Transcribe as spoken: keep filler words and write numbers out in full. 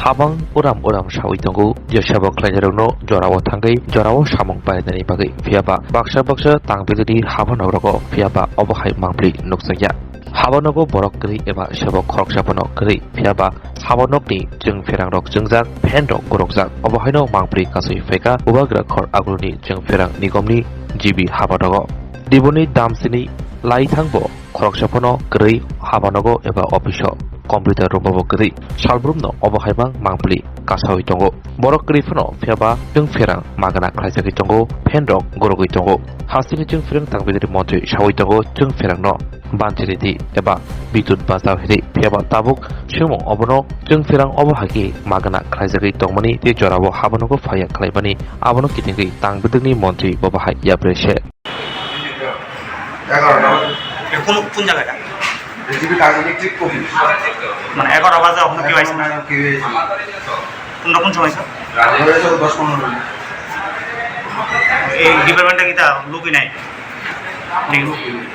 Habang uram uram sawi tongo, je sebo khlainairokno jorao thangwi jorao samung painani bagwi. Phiyaba baksa baksa tang bedini habanogrogo phiyaba obo hai mangpli nukjakya. Habanogo borok kwrwi eba sebo khoroksa phano kwrwi, phiyaba habanokni chwngpherangrok chwngjak, phenrok gorokjak. Obo haino mangpli kasui phaikha Bubagra khor aguluni chwngpherang nigomni G B habanogo. Diboni damsini laithangbo khoroksa phano kwrwi habanogo eba office-o, computer room-o bo kwrwi. Salbrumno obo haibang mangpli kasawi tongo. Borok kwrwi phano phiyaba chwngpherang magna khlaijagwi tongo, phenrok gorogwi tongo. Hasteni chwngpherang tang bedini montri sawi tongo chwngpherangno banchiri di eba bidut bajao hiri. Phiyaba tabuk swngmung obono chwngpherang obo hai khe magna khlaijagwi tongmani tei jorao habanogo phaiya khlaimani abono kitingwi tang bedekni montri bo bahai yapre se. এগারোটা বাজে। এ কোন, কোন জায়গাটা? এদিকে কাজে ঠিক করি। মানে এগারোটা বাজে, এখনো কেউ আইছে না? এখনো কেউ আইছে না। তোমরা কোন সময় আইছো? রাতে হয়েছে দশ পনেরো মিনিট। এই ডিপার্টমেন্টে কিতা লোকই নাই? নেই। লোকই নেই।